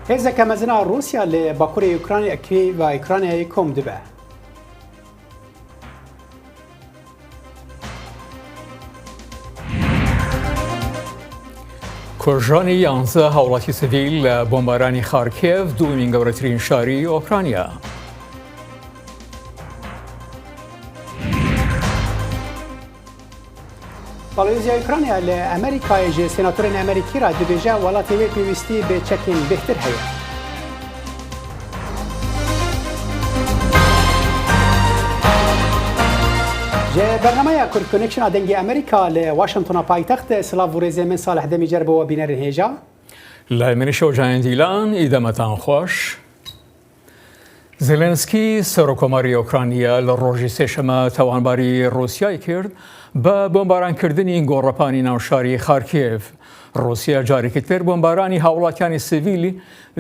Hêzeke mezin a Rûsya li bakurê Ukraynayê kom dibe. کوژرانی یانزە هاوڵاتی سڤیل لە بۆمبارانی خارکێڤ دووەمین گەورەترین شاری ئۆکرانیا. باڵیۆزی ئۆکرانیا لە ئەمریکایê ji سێناتۆرên Amerîkî re dibêje welatê wê pêwîstî bi çekên bêhtir heye. Ji bernameya Kurd Connection a Dengê Amerîka li Washingtona paytext silav û rêzê min Salih Demîcer bo we bînerên hêja. Lay min Şojaên Dîlan îdemetan xweş. Zelenskî Serokkomarê Okraniya li ڕۆژی سێشەمە تاوانباری ڕووسیای کرد بە بۆمبارانکردنی گۆڕەپانی ناو شاری خارکیێڤ. ڕووسیا جارێکی تر بۆمبارانی هاوڵاتیانی سڤیل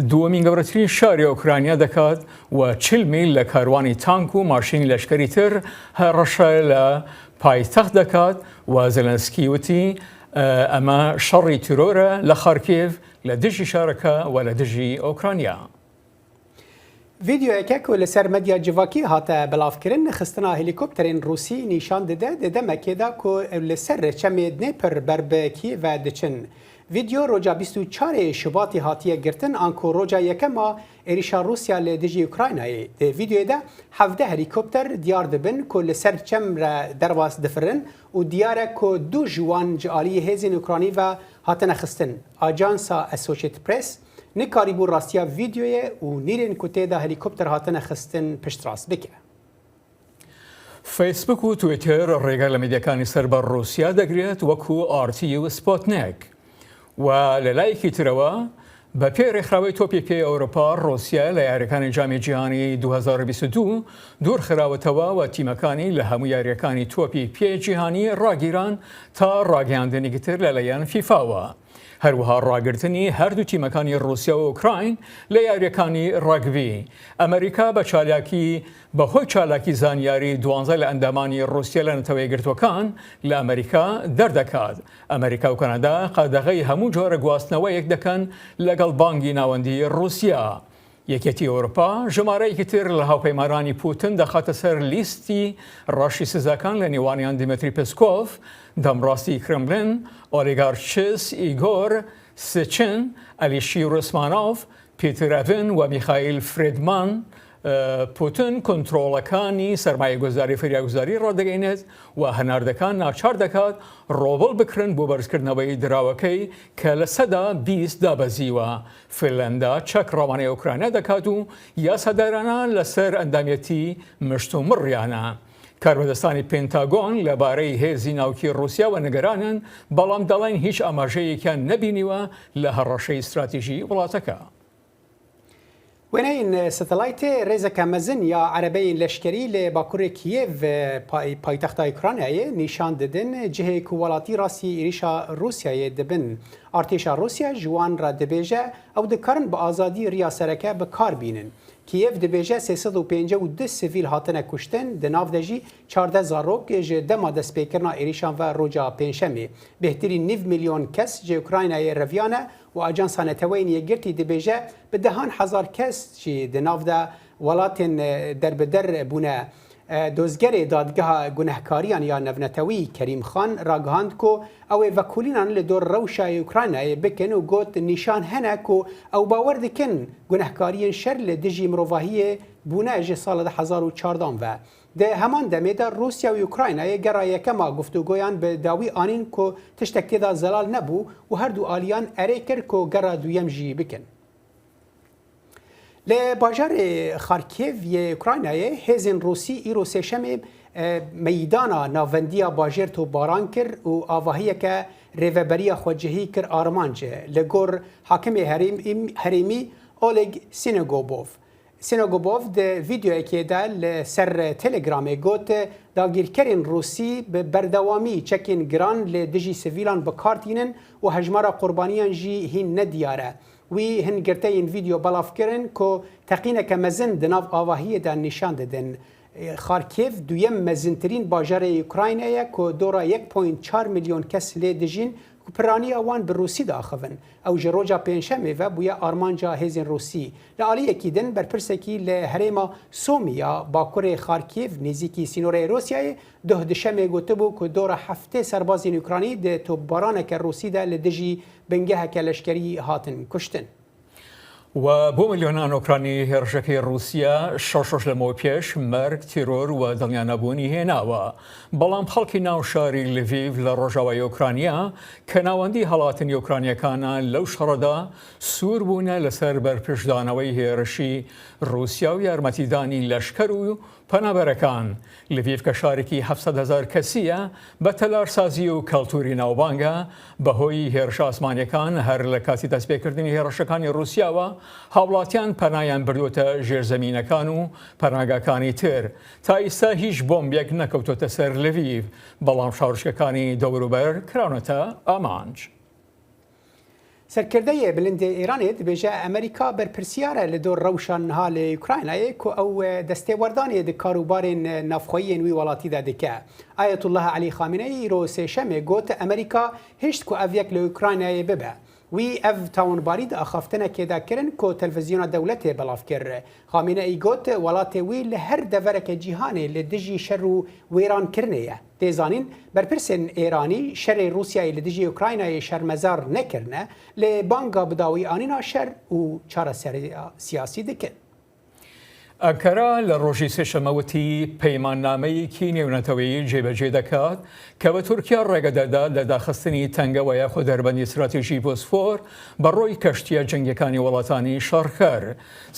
دووەمین گەورەترین شاری ئۆکرانیا دەکات و 40 میل لە کاروانی تانک و ماشینی لەشکری تر هەڕەشە لە پایتەخت دەکات و زێلێنسکی وتی ئەمە شەڕی تیرۆرە لە خارکیێڤ لە دژی شارەکە و لە دژی ئۆکرانیا. ڤیدیۆیەکە ku li ser medya civakî hate belavkirin, xistina helîkopterên Rûsî nîşan dide di demekê de ku li ser çemê Dnepr ber bi Kîeve diçin. Vîdyo roja 24 ê Şubatê hatiye girtin an ku roja yekem a êrîşa Rûsya li dijî Ukraynayê. Di vîdyoyê de 17 helîkopter diyar dibin ku li ser çem re derbas difirin û diyar e ku du ji wan ji aliyê hêzên Ukranî ve hatine xistin. Ajansa Associated Press Nikarîbû rastiya vîdyoyê û nîrên ku tê de helîkopter hatine xistin piştrast bike. فەیسبوک و تویتەر ڕێگە لە میدیاکانی سەر بە ڕووسیا دەگرێت وەکو ئاڕتی و سپۆتنێک و لە لایەکی ترەوە بە پێی ڕێکخراوەی تۆپی پێی ئەوروپا ڕووسیا لە یاریەکانی جامی جیهانی 2022 دوور خراوەتەوە و تیمەکانی لە هەموو یاریەکانی تۆپی پێی جیهانی ڕاگیران تا ڕاگەیاندنێکی تر لەلایەن فیفاوە. هەروەها ڕاگرتنی هەردوو تیمەکانی ڕووسیا و ئۆکراین لە یارییەکانی ڕەگبی. ئەمەریکا بە چالاکی بەهۆی چالاکی زانیاری دوانزە لە ئەندامانی ڕووسیا لە نەتەوەیەکگرتووەکان لە ئەمەریکا دەردەکات. ئەمەریکا و کەنەدا قەدەغەی هەموو جۆرە گواستنەوەیەک دەکەن لەگەڵ بانگی ناوەندی ڕووسیا. یەکێتی ئەوروپا ژمارەیەکی تر لە هاوپەیمانانی پوتن دەخاتە سەر لیستی ڕەشی سزاکان لە نێوانیان دیمتری پسکۆف، دەمڕاستی کرملن، ئۆلیگارچس ئیگۆر سچن، ئەلیشیر عوسمانۆڤ، پیتر ئەڤن و میخائیل فریدمان. پوتن کۆنترۆڵەکانی سەرمایەگوزاری فریاگوزاری ڕادەگەینێت و هەناردەکان ناچار دەکات ڕۆبڵ بکرن بۆ بەرزکردنەوەی دراوەکەی کە 20% دابەزیوە. فنلەندا چەک ڕەوانەی ئۆکرانیا دەکات و یاسادارانە لەسەر ئەندامیەتی مشتومڕیانە. کاربەدەستانی پێنتاگۆن لەبارەی هێزی ناوکی ڕووسیاوە نیگەرانن، بەڵام دەڵێن هیچ ئاماژەیەکیان نەبینیوە لە هەڕەشەی ستراتیژی وڵاتەکە. وێنەیên satelaytê rêzeke mezin ya erebeyên leşkerî li bakurê Kîev paytexta Ukraynayê nîşan didin, cihê ku welatî rastî êrîşa Rûsyayê dibin. Artêşa Rûsya ji wan re dibêje ew dikarin bi azadî riya sereke bi kar bînin. Kîev dibêje 352 sivîl hatine kuştin, di nav de jî 14 zarok ji dema destpêkirina êrîşan ve roja Pêncşemê. Bêhtirî nîv milyon kes ji Ukraynayê reviyane û Ajansa Neteweyên Yekgirtî dibêje bi dehan hezar kes jî di nav de welatên derbider bûne. Dozgerê Dadgeha Gunehkariyan ya Navnetewî Kerîm Xan ragihand ku ew ê vekolînan li dor rewşa Ukraynayê bikin û got nîşan hene ku ew bawer dikin gunehkariyên şer li dijî mirovahiyê bûne ji sala 2014 ve. Di heman demê de Rûsya û Ukraynayê gera yekem a guftûgoyan bi dawî anîn ku tiştek tê de zelal nebû û her du aliyan erê kir ku gera duyem jî bikin. Li bajarê Xarkêv yê Ukraynayê hêzên Rûsî îro sêşemê meydana navendiya bajêr topbaran kir û avahiyeke rêveberiya xwecihî kir armanc. Li gor hakimê herêmî Oleg Sinegobov Sinogubov di vîdeoyekê de li ser Telegramê got, Dagîrkerên Rûsî bi berdewamî çekên giran li dijî sivîlan bi kar tînin û hejmara qurbaniyan jî hîn ne diyar e. Wî hin girteyên vîdeo belav kirin ku teqîneke mezin di nav avahiyê de nîşan didin. Xarkêv duyem mezintirîn bajarê Ukraynayê ye ku dora 1.4 milyon kes lê dijîn. ku piraniya wan bi Rûsî diaxivin. Ew ji roja pêncşemê ve bûye armanca hêzên Rûsî. Li aliyekî din berpirsekî li herêma Somî ya bakurê Xarkîv nêzîkî sînorê Rûsyayê duh duşemê gotibû ku dora 70 serbazên Ukraynî di topbaraneke Rûsî de li dijî bingeheke leşkerî hatin kuştin. و بۆ ملیۆنان ئۆکرانی هێڕشەکەی ڕووسیا شەش ڕۆژ لەمەوە پێش مەرگ، تیرۆر و دڵنیانەبوونی هێناوە. بەڵام خەڵکی ناو شاری لڤیڤ لە ڕۆژاوای ئۆکرانیا کە ناوەندی هەڵاتنی ئۆکرانیەکانە لەو شەڕەدا سوور بوونە لەسەر بەرپرچدانەوەی هێرشی ڕووسیا و یارمەتیدانی لەشکەر و پەنابەرەکان، لڤیڤ کە شارێکی 700 هەزار کەسییە، بە تەلارسازی و کەڵتوری ناوبانگە، بەهۆی هێرشە ئاسمانییەکان هەر لە کاتی دەستپێکردنی هێڕشەکانی ڕووسیاوە، هاوڵاتیان پەنایان بردووەتە ژێرزەمینەکان و پەناگاکانی تر. تا ئیستا هیچ بۆمبێک نەکەوتۆتە سەر لڤیڤ، بەڵام شارۆچکەکانی دەوروبەر کراونەتە ئامانج. سەرکردەی بلندê Îranê dibêje Amerîka berpirsiyar e li dor rewşa niha li Ukraynayê ku ew destêwerdanê di karûbarên navxweyî yên wî welatî de dike. Ayetullah Elî Xamineyî îro sêşemê got Amerîka hişt ku ev yek li Ukraynayê bibe. Wî ev tawanbarî di axaftinekê de kirin ku televîzyona dewletê belav kir. Xamineyî got welatê wî li her devereke cîhanê li dijî şer û wêrankirinê ye. Tê zanîn berpirsên Êranî şerê Rûsyayê li dijî Ukraynayê şermezar nekirine, lê banga bidawîanîna şer û çareseriya siyasî dikin. ئەنکەرە لە ڕۆژی سێشەممە وتی پەیماننامەیەکی نێونەتەوەیی جێبەجێ دەکات کە بە تورکیا ڕێگە دەدات لە داخستنی تەنگەوە یاخود دەربەندی ستراتیژی بۆسفۆر بە ڕۆی کەشتییە جەنگیەکانی وڵاتانی شەڕکەر.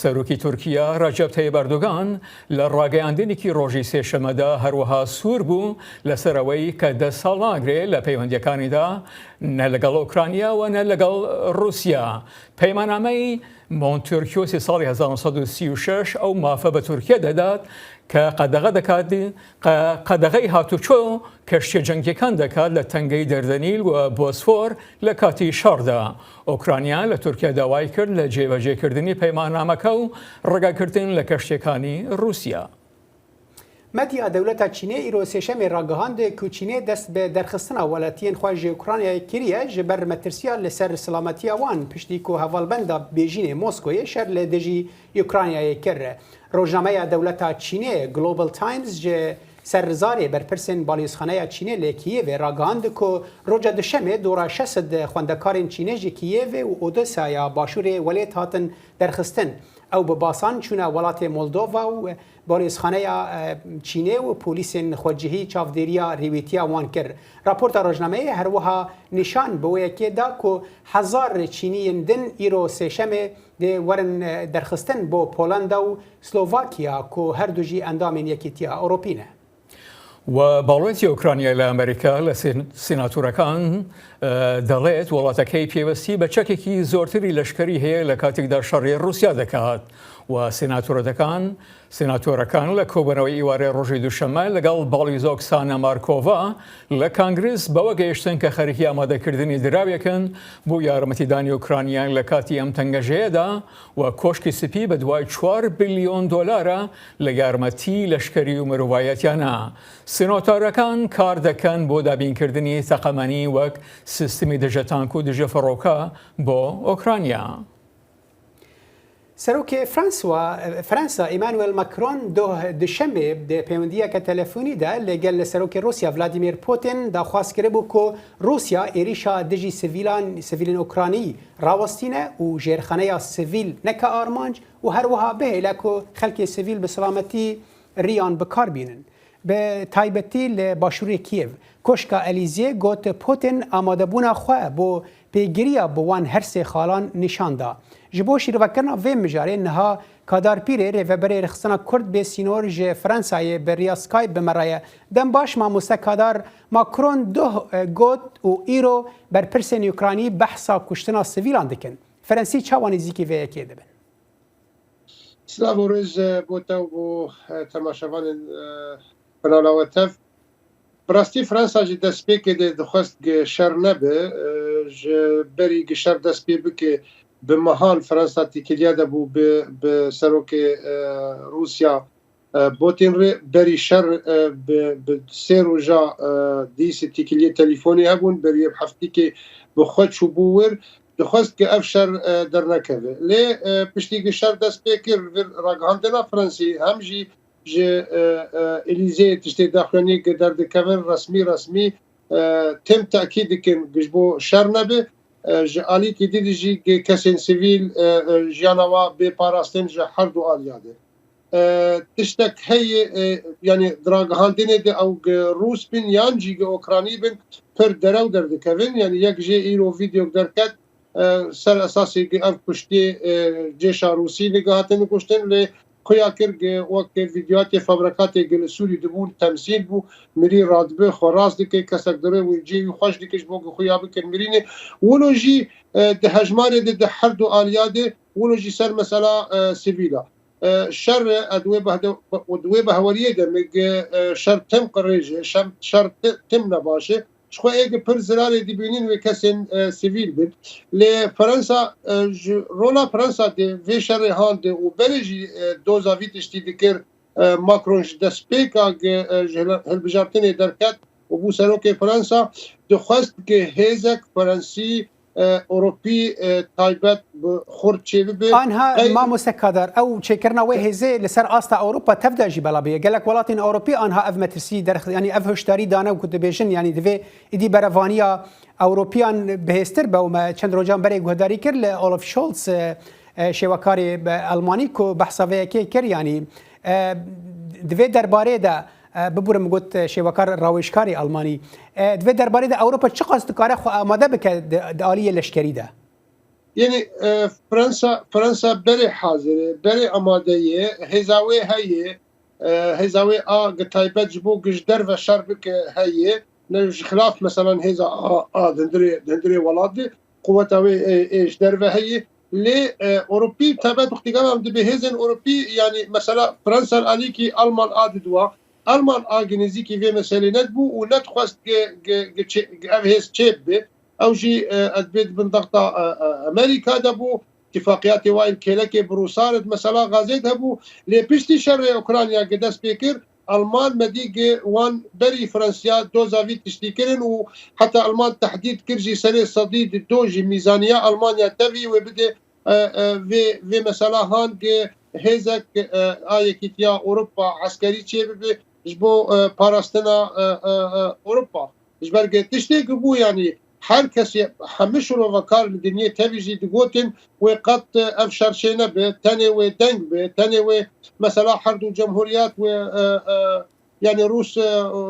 سەرۆکی تورکیا ڕەجەب تەیب ئەردۆگان لە ڕاگەیاندنێکی ڕۆژی سێشەممەدا هەروەها سوور بوو لەسەر ئەوەی کە دەست هەڵناگرێ لە پەیوەندیەکانیدا نە لەگەڵ ئۆکرانیا و نە لەگەڵ ڕووسیا. پەیماننامەی مۆنتۆرکیۆسی ساڵی 1936 ئەو مافە بە تورکیا دەدات کە قەدەغە دەکات قەدەغەی هاتوچۆ کەشتیە جەنگیەکان دەکات لە تەنگەی دەردەنیل و بۆسفۆر لە کاتی شەڕدا. ئۆکرانیا لە تورکیا داوای کرد لە جێبەجێکردنی پەیماننامەکە و ڕێگەگرتن لە کەشتیەکانی ڕووسیا. Medya dewleta Çînê îro sêşemê ragihand ku Çînê dest bi derxistina welatiyên xwe ji Ukraynayê kiriye ji ber metirsiya li ser silametiya wan piştî ku hevalbenda Bêjînê Moskoyê şer li dijî Ukraynayê kir. Rojnameya dewleta Çînê Global Times ji ser zarê berpirsên Balyozxaneya Çînê li Kiyevê ragihand ku roja duşemê dora 600 xwendekarên Çînê ji Kiyevê û Odessaya başûrê welêt hatin derxistin. Ew bi basan çûne welatê Moldova û Balyozxaneya Çînê û polîsên xwecihî çavdêriya rêwîtiya wan kir. Raporta rojnameyê herwiha nîşan bi wê yekê da ku hezar Çîniyên din îro sêşemê dê werin derxistin bo Polanda û Slovakya ku her du jî endamên Yekîtiya Ewropî ne. و باڵوێزی ئۆکرانیا لە ئەمریکا لە سیناتورەکان دەڵێت وڵاتەکەی پێوەستی بە چەکێکی زۆرتری لەشکری هەیە لە کاتێکدا شەڕی ڕووسیا دەکات و سیناتورەکان سیناتۆرەکان لە کۆبوونەوەی ئیوارەی ڕۆژی دووشەممە لەگەڵ باڵیۆز ئۆکسانا مارکۆڤا لە کانگرس بەوە گەیشتن کە خەریکی ئامادەکردنی دراوێکن بۆ یارمەتیدانی ئۆکرانیا لە کاتی ئەم تەنگەژەیەدا و کۆشکی سپی بەدوای 4 بلیۆن دۆلارە لە یارمەتی لەشکری و مرۆڤایەتیانە. سیناتۆرەکان کار دەکەن بۆ دابینکردنی تەقەمەنی وەک سیستمی دژە تانک و دژە فڕۆکە بۆ ئۆکرانیا. Serokê Fransa Emmanuel Macron doh duşemê di peywendiyeke telefonî de li gel Serokê Rûsya Vladimir Putin daxwaz kiribû ku Rûsya êrîşa dijî sivîlan sivîlên Ukraynî rawestîne û jêrxaneya sivîl neke armanc û herwiha bihêle ku xelkê sivîl bi selametî riyan bikar bînin. Bi taybetî li başûrê Kiev, Koşka Elîzê got Putin amadebûna xwe bo pêgiriya bi wan her sê xalan nîşan da. Ji bo şîrovekirina vê mijarê niha Kadar Pîrê rêveberê Rêxistina Kurd Bê Sînor ji Fransayê bi riya Skype bi me re ye. Dem baş mamoste Kadar, Macron doh got û îro berpirsên Ukraynî behsa kuştina sivîlan dikin. Frensî çawa nêzîkî vê yekê dibin? Silav û rêz bo te û bo temaşevanên kanala we tev. Bi rastî Fransa ji destpêkê de dixwest gi şer nebe, ji berî gi şer dest pê bike bi mehan Fransa têkiliya de bû bi bi serokê Rûsya. Botên rê berî şer bi sê roja dîsê têkiliyê telîfonê hebûn, berî ev heftîkê bi xwe çûbû wir, dixwest ku ev şer dernekeve. Lê piştî ku şer dest pê kir vir ragihandina Frensî hem jî ji Elysee tiştê daxuyaniyê ku derdikevin resmî resmî tim tekîd dikin ku ji bo şer nebe, ji alîkî dî jî kesên sivîl jiyana wan bê parastin ji her du aliya de. Tiştek heye yanî di ragihandinê de ew gi Rûs bin yan jî gi Okranî bin pir derew derdikevin. Yanî yek jê îro vîdeok derket ser esasê gi ev kuştiyê cêşa Rûsî li gi hatine kuştin lê xuya kir gi wek vîdeoyatê fabrekatê gi li Sûrî dibûn temsîl bû mirî radibe xwe rast dike kesek dire wî cê wî xweş dike ji bo gi xuya bikin mirînê wilo jî di hejmarê de di her du aliya de wilo jî ser mesela sivîl a. Şer e di wê di wê behweriyê de min şer tim qirêj e, şer tim nebaş e. Ji xwe êgir pir zirarê dibînin wê kesên sivîl bin. Lê Fransa ji rola Fransa di vê şerê han de û berê jî doza vî tiştî dikir Macron ji destpêka ji hilbijartinê derket û bû serokê Fransa dixwest ki hêzek Fransî Ewropî taybet bi xurt çêbibe. Anha mamoste Kadar ew çêkirina wê hêzê li ser asta Ewropa tev de jî bela bûye. Gelek welatên Ewropî anha ev metirsî derx yanî ev hişyarî dane ku dibêjin yanî divê êdî berevaniya Ewropiyan bihêztir be û me çend rojan berê guhdarî kir li Olaf Scholz şêwekarê Elmanî ku behsa vê yekê kir yanî di vê derbarê de Bibûre min got şêwekar rawêjkarê Almanî. Di vê derbarê de Ewropa çiqas dikare xwe amade bike di aliyê leşkerî de? Yanî Fransa Fransa berê hazir e, berê amade ye, hêza wê heye, hêza wê a gi taybet ji bo gi ji derve şer bike heye. Ne ji xilaf meselan hêza a a di hundirê di hundirê welat de quweta wê ê ji derve heye. Lê Ewropî taybet wextî gava em dibê hêzên Ewropî yanî mesela Fransa li alîkî Alman a didiwa. Alman a gi nêzîkî vê meselê nedibû û nedixwest gi gi gi çê gi ev hêz çê bibe. Ew jî ez dibê di bin dexta Amerîka de bû. Îtîfaqiyatê wa yên kêlekê bi Rûsan re di mesela Gazê de hebû. Lê piştî şerê Ukrayna gi dest pê kir Elman me dî gi wan berî Frensiya doza vî tiştî kirin û heta Elman tehdîd kir jî serê sedî di do jî mîzaniya Elmanya tevî wê bide vê vê mesela han gi hêzek a Yekîtiya Ewropa eskerî çê bibe ji bo parastina Ewropa. Ji ber gi tiştê gi bû yanî Her kesê hemû şirovekar li dinyê tevî jî digotin wê qet ev şer çê nebe, tenê wê deng be, tenê wê mesela her du cemhuriyet wê yanî Rûs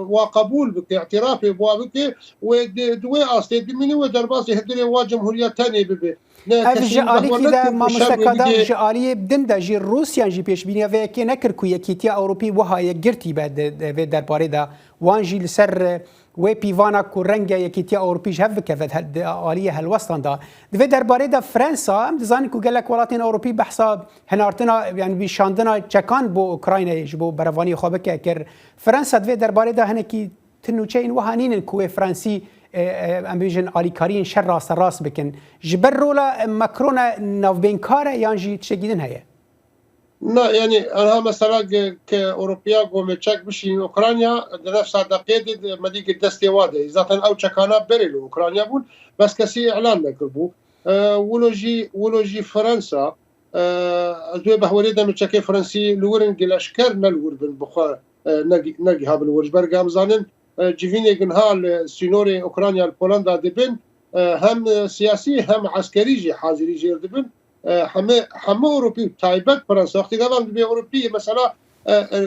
wa qebûl bike, îtîrafê bi wa bike wê di wê astê dimîne wê derbasî hundirê wa cemhuriyet tenê bibe. Ne Ev ji alîkî de mamoste Kadar ji aliyê din de jî Rûsyan jî pêşbîniya vê yekê nekir ku Yekîtiya Ewropî wiha yekgirtî be di vê derbarê de. Wan jî li ser Wê pîvana ku renge Yekîtiya Ewropî ji hev bikeve di aliyê helwestan de. Di vê derbarê de Frensa, em dizanin ku gelek welatên Ewropî behsa hinartina yan wî şandina çekan bo Ukraynayê ji bo berevaniyê xwe bike kir. Frensa di vê derbarê de hinekî ti nûçeyên wiha nînin ku wê Frensî em bêjin alîkariyên şer rasterast bikin. Ji ber rola Macron e navbênkar e yan jî tiştekî din heye? Na yanî aniha mesela ke Ewropiya got me çek bişînin Ukrayna di nefsa deqê de me dît ke destê wa de ye. Zaten ew çekana berê li Ukrayna bûn bes kesî îlan nekiribû. Wilo jî wilo jî Fransa ez wê behwerê de min çekê Fransî li wir in gileşker ne li wir bin bi xwe negihabin wir. Ji ber ke em zanin civînê ginha li sînorê Ukrayna li Polanda dibin hem siyasî hem eskerî jî hazirî jêr dibin. Heme heme Ewropî û taybet Fransa wextê gava em dibê Ewropî mesela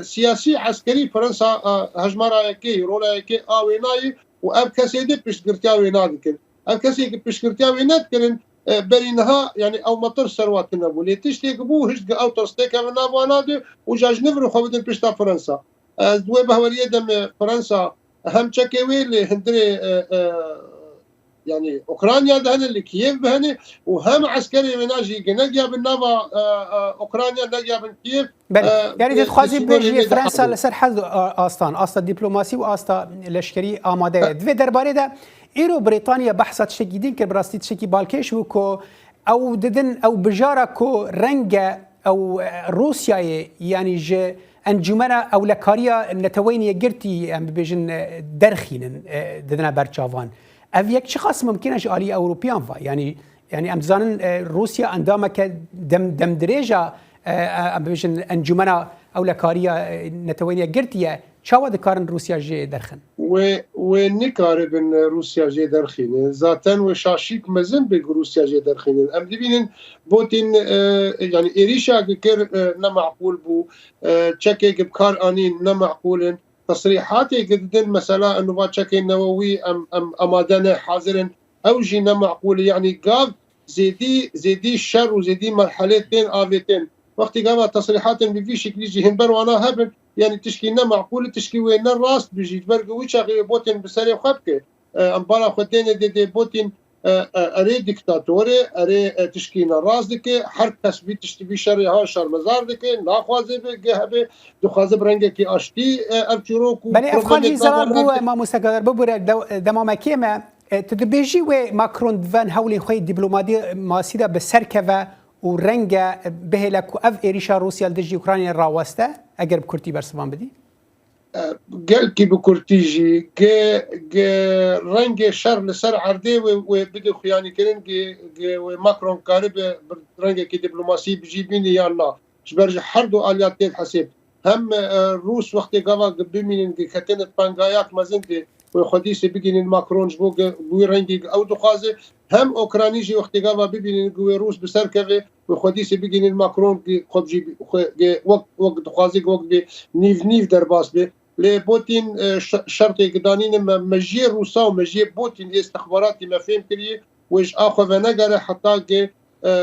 siyasî eskerî Fransa hejmara yekê rola yekê a wê nayê û ev kesê di piştgirtiya wê nadikin. Ev kesê ki piştgirtiya wê nedikirin berî niha yanî ew me tirs ser wa tune bû. Lê tiştê ki bû hişt ki ew tirs têkevin nav wan nade û ja ji nivir xwe bidin pişta Fransa. Ez di wê behweriyê de me Fransa hem çekê wê li hundirê Yanî Ukrayna de hene li Kiev bi hene û hem eskerê wêna jî gi negiyabin nava Ukrayna negiyabin Kiev. Belê. Yanî tu dixwazî bibêjî Fransa li ser her du astan, asta dîplomasî û asta leşkerî amade ye. Di vê derbarê de îro Brîtanya behsa tiştekî din kir, bi rastî tiştekî balkêş bû ku ew didin ew bijara ku renge ew Rûsyayê yanî ji. Encûmena Ewlekariya Neteweyên Yekgirtî em bibêjin derxînin didine ber çavan. Ev yek çiqas mumkîn e ji aliyê Ewropiyan ve? Yanî yanî em dizanin Rûsya endameke dem demdirêja em bibêjin Encûmena Ewlekariya Neteweyên Yekgirtî ye. Çawa dikarin Rûsya jê derxin? Wê wê nikaribin Rûsya jê derxînin. Zaten wê şaşîk mezin be ku Rûsya jê derxînin. Em dibînin Putin yanî êrîşa ku kir ne maqûl bû. Çekê ku bi kar anîn ne maqûl in. Tesrîhatê ku didin mesela eno va çekên newewî em em amade ne hazir in ew jî ne maqûl e. Yanî gav zêdî zêdî şer û zêdî merhelê tên avêtin. Wextî gava tesrîhatên bi vî şiklî jî himber wana hebin yanî tişkî ne maqûl e tişkî wê ne rast bi jî ji ber ku wî çaxê wê botên bi serê xwe bike. Em bala xwe têne dê dê botên erê dîktator e, erê tişkî nerast dike, her kes vî tiştî vî şerê ha şermezar dike, naxwaze bi gehebe, dixwaze bi rengekî aştî ev çîrok û Belê ev xal jî zelal bû mamoste Gader bibûre dema me kêm e. Tu dibêjî wê Macron di van hewlên xwe yê dîplomasî de bi ser keve û renge bihêle ku ev êrîşa Rûsya li dijî Ukraynayê raweste eger bi kurtî bersivan bidî? Gelkî bi kurtî jî gi gi rengê şer li ser erdê wê wê bide xuyanîkirin gi gi wê Macron karibe bi rengekî dîplomasî bijî bîne yan na. Ji ber ji her du aliya tê hesêb. Hem Rûs wextê gava gi bimînin gi ketine tengayak mezin dê wê xwedîsê bigînin Macron ji bo gi bi wî rengî gi ew dixwaze. Hem Okranî jî wextê gava bibînin gi wê Rûs bi ser keve Wê xwedîsê bigihînin Macron ki xwe bijî xwe ge wek wek dixwaze ki wek bê nîv nîv derbas bê. Lê Putin şertê ki danîne me mejiyê Rûsa û mejiyê Putin ê istixbaratî me fêm kiriye wê ji a xwe venegere heta ki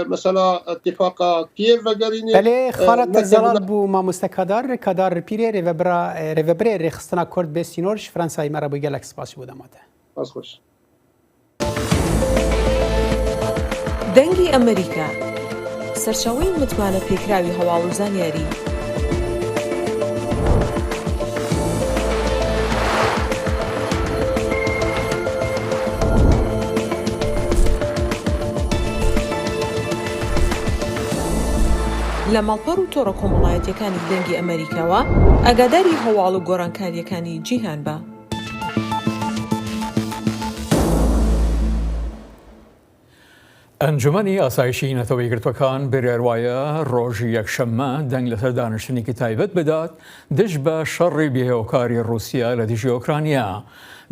mesela tîfaqa Kiev vegerîne. Belê xala te zelal bû mamoste Kadar, Kadar Pîrê rêvebira rêvebirê rêxistina Kurd bê sînor ji Fransayê me re bû gelek spas ji bo dema te. Spas xweş. دەنگی ئەمەریکا، سەرچاوەی متمانە پێکراوی هەواڵ و زانیاری. لە ماڵپەڕ و تۆڕە کۆمەڵایەتیەکانی دەنگی ئەمەریکاوە ئاگاداری هەواڵ و گۆڕانکاریەکانی جیهان بە. ئەنجومەنی ئاسایشی نەتەوە یەکگرتووەکان بڕیار وایە ڕۆژی یەکشەممە دەنگ لەسەر دانیشتنێکی تایبەت بدات دژ بە شەڕی بێهۆکاری ڕووسیا لە دژی ئۆکرانیا.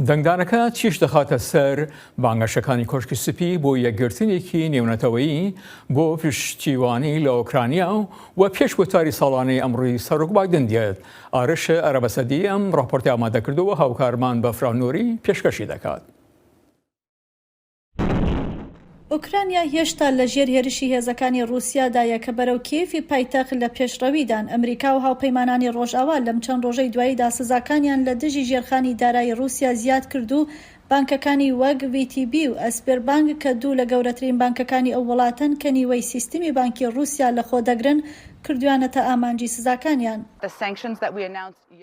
دەنگدانەکە تیش دەخاتە سەر بانگەشەکانی کۆشکی سپی بۆ یەکگرتنێکی نێونەتەوەیی بۆ پشتیوانی لە ئۆکرانیا و پێش وتاری ساڵانەی ئەمڕۆی سەرۆک بایدن دێت. ئارش عەرەبەسەدی ئەم ڕاپۆرتەی ئامادە کردووە، هاوکارمان بەفراو نوری پێشکەشی دەکات. ئۆکرانیا هێشتا لە ژێر هێرشی هێزەکانی ڕووسیادایە کە بەرەو کیێڤی پایتەخت لە پێشڕەویدان. ئەمریکا و هاوپەیمانانی ڕۆژئاوا لەم چەند ڕۆژەی دواییدا سزاکانیان لە دژی ژێرخانی دارایی ڕووسیا زیاد کرد و بانکەکانی وەک VTB و ئەسبێربانک کە دوو لە گەورەترین بانکەکانی ئەو وڵاتەن کە نیوەی سیستمی بانکی ڕووسیا لەخۆدەگرن، کردوویانەتە ئامانجی سزاکانیان.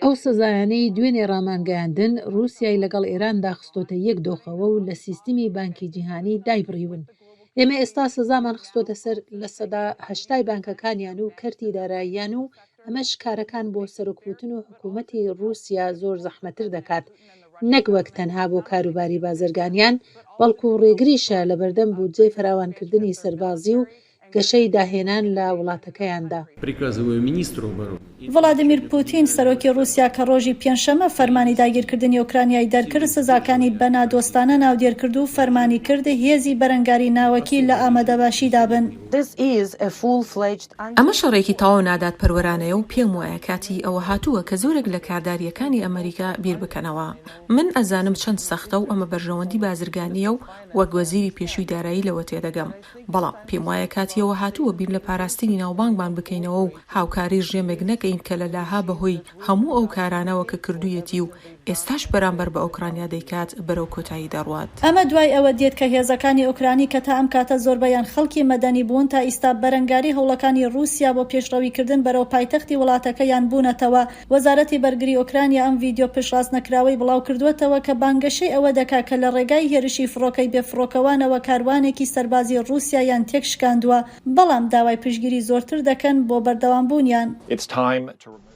ئەو سزایانەی دوێنێ ڕامانگەیاندن، ڕووسیای لەگەڵ ئێراندا خستۆتە یەک دۆخەوە و لە سیستمی بانکی جیهانی دایبڕیون. ئێمە ئێستا سزامان خستۆتە سەر لە سەدا 80ی بانکەکانیان و کەرتی داراییان و ئەمەش کارەکان بۆ سەرۆک پوتن و حکومەتی ڕووسیا زۆر زەحمەتر دەکات، نەک وەک تەنها بۆ کاروباری بازرگانیان، بەڵکو ڕێگریشە لەبەردەم بودجەی فراوانکردنی سەربازی و گەشەی داهێنان لە وڵاتەکەیاندا. ڤلادیمیر پوتین، سەرۆکی ڕووسیا کە ڕۆژی پێنجشەممە فەرمانی داگیرکردنی ئۆکرانیای دەرکرد، سزاکانی بە نادۆستانە ناودێر کرد و فەرمانی کرد هێزی بەرەنگاری ناوەکی لە ئامادەباشیدا بن. ئەمە شەڕێکی تەواو نادادپەروەرانەیە و پێم وایە کاتی ئەوە هاتووە کە زۆرێک لە کاردارییەکانی ئەمەریکا بیر بکەنەوە. من ئەزانم چەند سەختە و ئەمە بەرژەوەندی بازرگانییە و وەک وەزیری پێشووی دارایی لەوە تێدەگەم، بەڵام پێم وایە کاتی ئەوە هاتووە بیر لە پاراستنی ناوبانگمان بکەینەوە و هاوکاری ڕژێمێک نەکەین کە لە لاها بەهۆی هەموو ئەو کارانەوە کە کردوویەتی و ئێستاش بەرامبەر بە ئۆکرانیا دەیکات بەرەو کۆتایی دەڕوات. ئەمە دوای ئەوە دێت کە هێزەکانی ئۆکرانی کە تا ئەم کاتە زۆربەیان خەڵکی مەدەنی بوون، بوون تا ئیستا بەرەنگاری هەوڵەکانی ڕووسیا بۆ پێشڕەویکردن بەرەو پایتەختی وڵاتەکەیان بوونەتەوە. وەزارەتی بەرگری ئۆکرانیا ئەم ڤیدیۆ پشتڕاستنەکراوەی بڵاوکردووەتەوە کە بانگەشەی ئەوە دەکا کە لە ڕێگای هێرشی فڕۆکەی بێفڕۆکەوانەوە کاروانێکی سەربازی ڕووسیایان تێکشکاندووە، بەڵام داوای پشتگیری زۆرتر دەکەن بۆ بەردەوامبوونیان.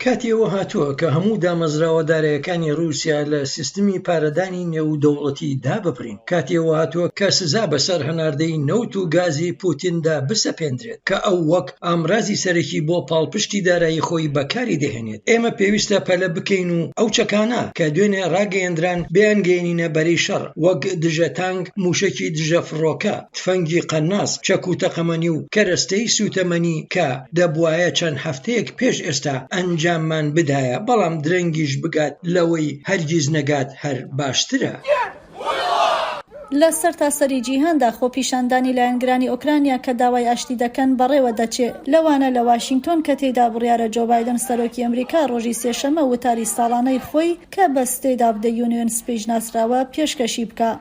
کاتی ئەوە هاتووە کە هەموو دامەزراوە دارایەکانی ڕووسیا لە سیستمی پارەدانی نێودەوڵەتی داببڕین. کاتی ئەوە هاتووە کە سزا بەسەر هەناردەی نەوت و گازی پوتیندا بسەپێندرێت کە ئەو وەک ئامرازی سەرەکی بۆ پاڵپشتی دارایی خۆی بەکاری دەهێنێت. ئێمە پێویستە پەلە بکەین و ئەو چەکانە کە دوێنێ ڕاگەیەندران بیانگەیەنینە بەرەی شەڕ، وەک دژە تانک، مووشەکی دژە فڕۆکە، تفەنگی قەناس، چەک و تەقەمەنی و کەرەستەی سووتەمەنی کە دەبوایە چەند هەفتەیەک پێش ئێستا ئەنجاممان بدایە، بەڵام درەنگیش بگات لەوەی هەرگیز نەگات هەر باشترە. لە سەرتاسەری جیهاندا خۆپیشاندانی لایەنگرانی ئۆکرانیا کە داوای ئاشتی دەکەن بەڕێوە دەچێ، لەوانە لە واشینگتۆن کە تێیدا بڕیارە جۆ بایدن سەرۆکی ئەمریکا ڕۆژی سێشەممە وتاری ساڵانەی خۆی کە بە State of the Union Speech ناسراوە پێشکەشی بکا.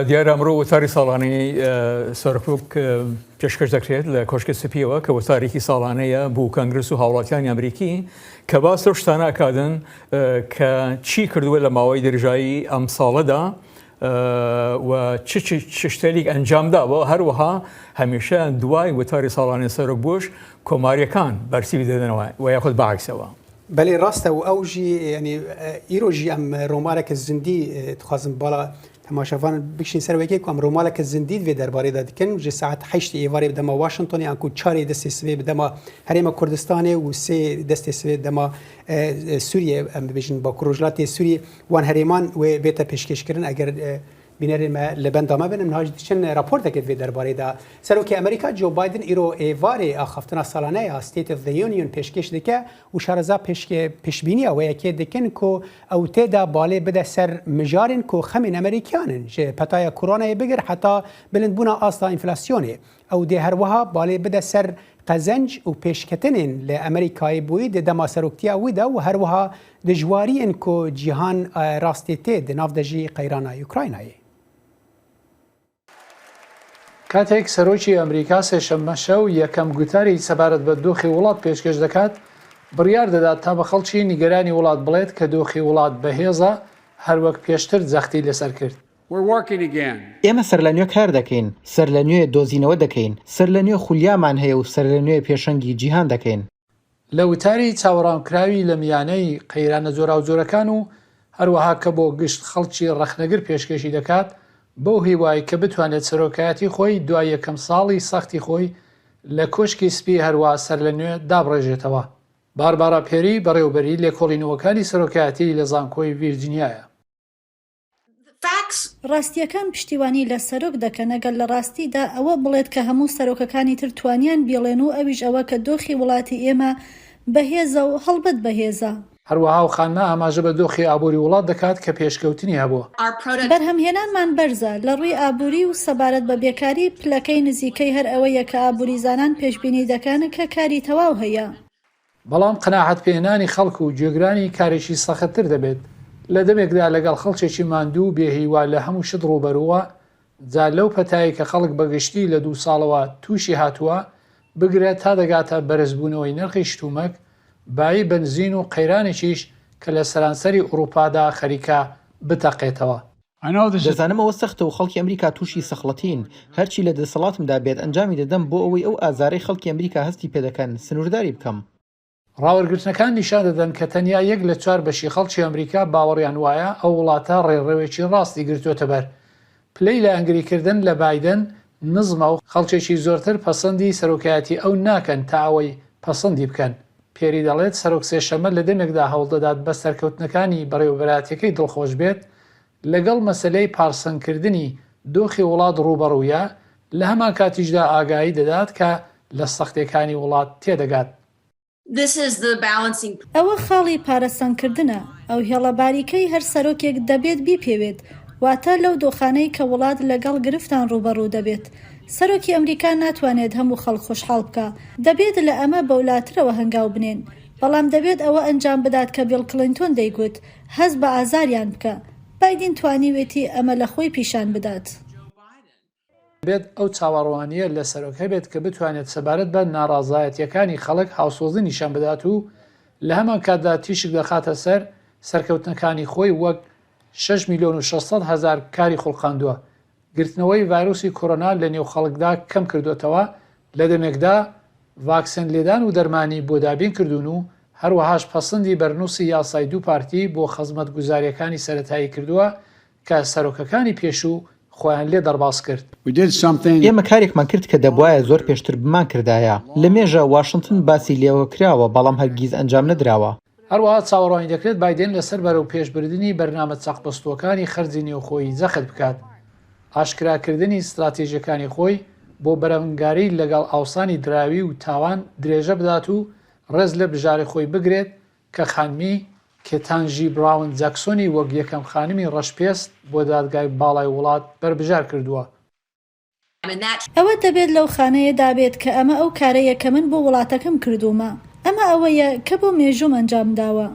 دیارە ئەمڕۆ وتاری ساڵانەی سەرۆک پێشکەش دەکرێت لە کۆشکی سپیەوە کە وتارێکی ساڵانەیە بۆ کەنگرس و هاوڵاتیانی ئەمریکی کە باس لەو شتانە ئەکادن کە چی کردووە لە ماوەی درێژایی ئەم ساڵەدا و چ شتێک ئەنجام داوە هەروەها هەمیشە دوای وتاری ساڵانەی سەرۆک بوش کۆماریەکان بەرسیوی دەدەنەوە و یاخود بەعکسەوە. بەلی ڕاستە و ئەو ژی یعنی ئیرۆ ژی ئەم ڕۆمارەکە زندی دخوازم باڵا تەماشاڤان بکشین سەر وەکێ کو ئەم ڕۆمالەکە زندی vê derbarê de dikin ji saet heştê êvarê bi dema Washingtonê an ku çarê destê sibê bi dema Herêma Kurdistanê û sê destê sibê bi dema Sûriyê em bibêjin Bakur Rojhilatê Sûriyê wan herêman wê bête pêşkêşkirin eger Bînerên me li benda me bin, em niha jî diçin raportekê di vê derbarê de. Serokê Amerîka Joe Biden îro êvarê axaftina salane ya State of the Union pêşkêş dike û şareza pêşbîniya wê yekê dikin ku ew tê de balê bide ser mijarên ku xemên Amerîkiyan in, ji petaya koronayê bigir heta bilindbûna asta înflasyonê. Ew dê her wiha balê bide ser qezenc û pêşketinên li Amerîkayê bûyî di dema seroktiya wî de û her wiha dijwariyên ku cîhan rastê tê di nav de jî qeyrana Ukraynayê. کاتێک سەرۆکی ئەمریکا سێشەممە شەو یەکەم گوتاری سەبارەت بە دۆخی وڵات پێشکێش دەکات، بڕیار دەدات تا بە خەڵکی نیگەرانی وڵات بڵێت کە دۆخی وڵات بەهێزە، هەروەک پێشتر جەختی لەسەر کرد. ئێمە سەرلەنوێ کار دەکەین، سەرلەنوێ دۆزینەوە دەکەین، سەرلەنوێ خولیامان هەیە و سەرلەنوێ پێشەنگی جیهان دەکەین. لە وتاری چاوەڕوانکراوی لە میانەی قەیرانە جۆراوجۆرەکان و هەروەها کە بۆ گشت خەڵکی ڕەخنەگر پێشکێشی دەکات، بەو هیوای کە بتوانێت سەرۆکایەتی خۆی دوای یەکەم ساڵی سەختی خۆی لە کۆشکی سپی هەروا سەرلەنوێ دابڕێژێتەوە. باربارا پێری بەڕێوبەری لێکۆڵینەوەکانی سەرۆکایەتی لە زانکۆی ڤیرجینیایە. ڕاستییەکان پشتیوانی لە سەرۆک دەکەن ئەگەر لە ڕاستیدا ئەوە بڵێت کە هەموو سەرۆکەکانی تر توانیان بیڵێن و ئەویش ئەوە کە دۆخی وڵاتی ئێمە بەهێزە و هەڵبەت بەهێزە. هەروەها ئەو خانمە ئاماژە بە دۆخی ئابووری وڵات دەکات کە پێشکەوتنی هەبووە. بەرهەمهێنانمان بەرزە لە ڕووی ئابووری و سەبارەت بە بێکاری پلەکەی نزیکەی هەر ئەوەیە کە ئابووریزانان پێشبینی دەکەن کە کاری تەواو هەیە. بەڵام قەناعەتپێهێنانی خەڵک و گوێگرانی کارێکی سەختتر دەبێت لە دەمێکدا لەگەڵ خەڵکێکی ماندوو و بێ هیوا لە هەموو شت ڕووبەرووە، جا لەو پەتایەی کە خەڵک بە گشتی لە دوو ساڵەوە تووشی هاتووە بگرە تا دەگاتە بەرزبوونەوەی نرخی شتومەک، بایی بەنزین و قەیرانێکیش کە لە سەرانسەری ئوڕووپادا خەریکە بتەقێتەوە. دەزانم ئەوە سەختە و خەڵکی ئەمریکا تووشی سەخڵەتین، هەرچی لە دەسەڵاتمدا بێت ئەنجامی دەدەم بۆ ئەوەی ئەو ئازارەی خەڵکی ئەمریکا هەستی پێدەکەن سنوورداری بکەم. ڕاوەرگرتنەکان نیشان دەدەن کە تەنیا یەک لە چوار بەشی خەڵکی ئەمریکا باوەڕیان وایە ئەو وڵاتە ڕێڕەوێکی ڕاستی گرتووەتەبەر. پلەی لایەنگریکردن لە بایدن نزمە و خەڵکێکی زۆرتر پەسەندی سەرۆکایەتی ئەو ناکەن تا ئەوەی پەسەندی بکەن. پێری دەڵێت سەرۆک سێشەممە لە دەمێکدا هەوڵدەدات بە سەرکەوتنەکانی بەڕێوەبەرایەتیەکەی دڵخۆش بێت، لەگەڵ مەسەلەی پارسەنگکردنی دۆخی وڵات ڕووبەڕوویە، لە هەمانکاتیشدا ئاگایی دەدات کە لە سەختیەکانی وڵات تێدەگات. ئەوە خاڵی پارەسەنگکردنە، ئەو هێڵە باریکەی هەر سەرۆکێک دەبێت بیپێوێت، واتە لەو دۆخانەی کە وڵات لەگەڵ گرفتان ڕووبەڕوو دەبێت. سەرۆکی ئەمریکا ناتوانێت هەموو خەڵک خۆشحاڵ بکا. دەبێت لە ئەمە بەولاترەوە هەنگاو بنێن. بەڵام دەبێت ئەوە ئەنجام بدات کە بیڵ کڵینتۆن دەیگوت، هەست بە ئازاریان بکە. بایدین توانیوێتی ئەمە لە خۆی پیشان بدات. دەبێت ئەو چاوەڕوانییە لە سەرۆک هەبێت کە بتوانێت سەبارەت بە ناڕازایەتییەکانی خەڵک هاوسۆزی نیشان بدات و لە هەمان کاتدا تیشک دەخاتە سەر سەرکەوتنەکانی خۆی وەک شەش میلۆن و 600 هەزار کاری خوڵقاندووە، گرتنەوەی ڤایرۆسی کۆرۆنا لە نێو خەڵکدا کەم کردۆتەوە لە دەمێکدا ڤاکسێن لێدان و دەرمانی بۆ دابین کردوون و هەروەهاش پەسندی بەرنووسی یاسای دوو پارتی بۆ خزمەتگوزارییەکانی سەرەتایی کردووە کە سەرۆکەکانی پێشوو خۆیان لێ دەرباز کرد. ئێمە کارێکمان کرد کە دەبوایە زۆر پێشتر بمانکردایە. لە مێژە واشنتن باسی لێوە کراوە، بەڵام هەرگیز ئەنجام نەدراوە. هەروەها چاوەڕوانی دەکرێت بایدێن لەسەر بەرەوپێشبردنی بەرنامە چەقبەستووەکانی خەرجی نێوخۆیی جەخت بکات، ئاشکراکردنی ستراتیژەکانی خۆی بۆ بەرەنگاری لەگەڵ ئاوسانی دراوی و تاوان درێژە بدات و ڕێز لە بژارەی خۆی بگرێت کە خانمی کێتانژی براون جاکسۆنی وەک یەکەم خانمی ڕەشپێست بۆ دادگای باڵای وڵات بەربژار کردووە. ئەوە دەبێت لەو خانەیەدا بێت کە ئەمە ئەو کارەیە کە من بۆ وڵاتەکەم کردوومە. ئەمە ئەوەیە کە بۆ مێژووم ئەنجامداوە.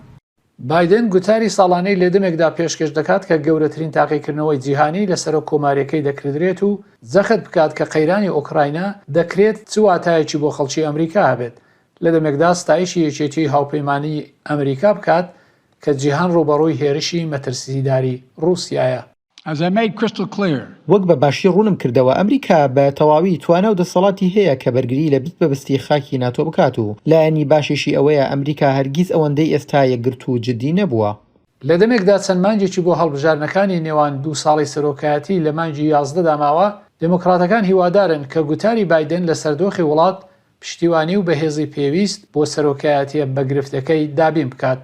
بایدن گوتاری ساڵانەی لە دەمێکدا پێشکێش دەکات کە گەورەترین تاقیکردنەوەی جیهانی لە سەرۆک کۆماریەکەی دەکردرێت و جەخت بکات کە قەیرانی ئۆکراینا دەکرێت چ واتایەکی بۆ خەڵکی ئەمریکا هەبێت لە دەمێکدا ستایشی یەکێتیی هاوپەیمانیی ئەمریکا بکات کە جیهان ڕووبەڕووی هێرشی مەترسیداری ڕووسیایە. As I made crystal clear. وەک بە باشی ڕوونم کردەوە، ئەمریکا بە تەواوی توانا و دەسەڵاتی هەیە کە بەرگری لە بست بە بستی خاکی ناتۆ بکات و لایەنی باشیشی ئەوەیە ئەمریکا هەرگیز ئەوەندەی ئێستا یەکگرتوو و جددی نەبووە. لە دەمێکدا چەند مانگێکی بۆ هەڵبژاردنەکانی نێوان دوو ساڵەی سەرۆکایەتی لە مانگی یازدەدا ماوە، دێموکڕاتەکان هیوادارن کە گوتاری بایدن لەسەر دۆخی وڵات پشتیوانی و بەهێزی پێویست بۆ سەرۆکایەتییە بەگرفتەکەی دابین بکات.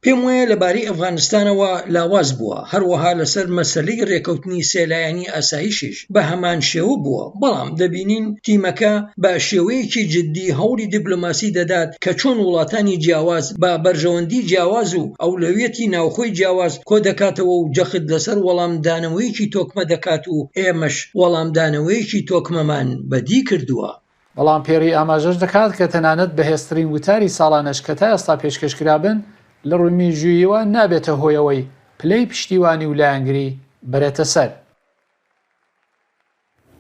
پێم وایە لەبارەی ئەفغانستانەوە لاواز بووە، هەروەها لەسەر مەسەلەی رێکەوتنی سێ لایەنی ئاسایشیش بە هەمان شێوە بووە، بەڵام دەبینین تیمەکە بە شێوەیەکی جددی هەوڵی دیپلۆماسی دەدات کە چۆن وڵاتانی جیاواز بە بەرژەوەندی جیاواز و ئەولەویەتی ناوخۆی جیاواز کۆدەکاتەوە و جەخت لەسەر وەڵامدانەوەیەکی تۆکمە دەکات و ئێمەش وەڵامدانەوەیەکی تۆکمەمان بەدی کردووە. بەڵام پێری ئاماژەش دەکات کە تەنانەت بەهێزترین وتاری ساڵانەش کە تا ئێستا پێشکەش کرابن، لە ڕووی مێژووییەوە نابێتە هۆی ئەوەی پلەی پشتیوانی و لایەنگری بەرێتە سەر.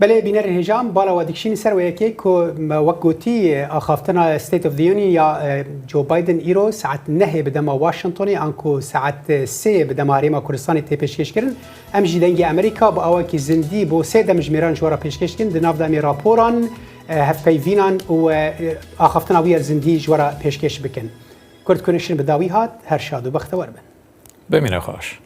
بەلێ بینەرên hêja em bala we dikişînin ser wê yekê ku wek gotî axaftina State of the Union ya Joe Biden îro saet nehê bi dema Washingtonê an ku saet sêyê bi dema Herêma Kurdistanê tê pêşkêşkirin. Em jî dengê Amerîka bi awayekî zindî bo sê demjimêran ji we re pêşkêş dikin. Di nav de em ê raporan, hevpeyvînan û axaftina wî ya zindî ji we re pêşkêş bikin. Kurd Connection bi dawî hat, her şad û bextewer bin. Bimîne xweş.